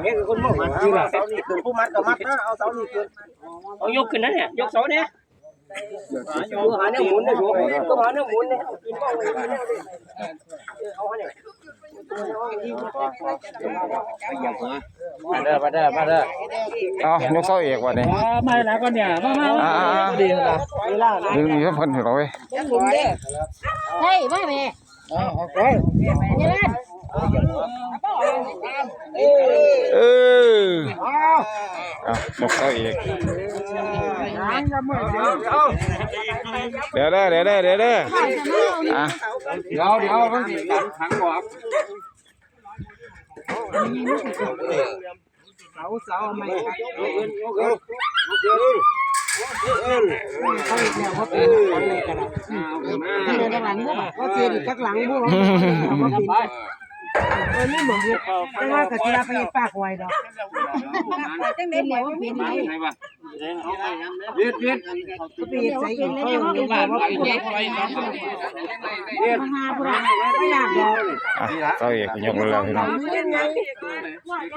ເຮັດຄືຄົນເມົາ ມັດຄືລະ ເສົານີ້ຂຶ້ນ ຜູ້ມັດກໍມັດນະ ເອົາເສົານີ້ຂຶ້ນ ເອົາຍົກຂຶ້ນນັ້ນແຫຼະ ຍົກເສົານີ້ ຫາແນວໝູນເດ້ ຫາແນວໝູນເດ້ ມາເດີ ມາເດີ ມາເດີ ເອົາ ຍົກເສົາເອກບັດນີ້ ມາຫຼາຍກ່ອນນີ້ ມາ ມາ ອ່າ ອ່າ ອ່າ ດີລະ ດຶງນີ້ເພິ່ນເອົາເວີຍ ເຮີ້ຍ ມາແມ່ ເອີ ເອົາໄປ ເອີ ເອົາ ຍົກເສົາເອກ ດຽວເດີ ດຽວເດີ ດຽວເດີ ອ່ະ ດຽວ ດຽວ ມັນຊິຕັນຖັງອອກ ເສົາ ເສົາ ເອົາໃໝ່ ເຂົາເຮັດແລ້ວ ເຂົາເປັນຫຼັງເລີຍກໍໄດ້ ເຂົາເສຍອີກຈັກຫຼັງບໍ່ ເອີ ນີ້ບໍ່ເຮັດ ແຕ່ວ່າກໍຊິວ່າໄປເຮັດປາກຫວຍດອກ ຈັ່ງໃດບໍ່ເປັນໄດ ເຮັດ ເຮັດ ໄປເຮັດໃສ່ອີກ ເຂົາເຮັດແລ້ວ ມາຫາຜູ້ໃດ ບໍ່ຍາກດອກ ອ່ະ ເຂົາເຮັດກໍຍົກໄປແລ້ວ ພີ່ນ້ອງ.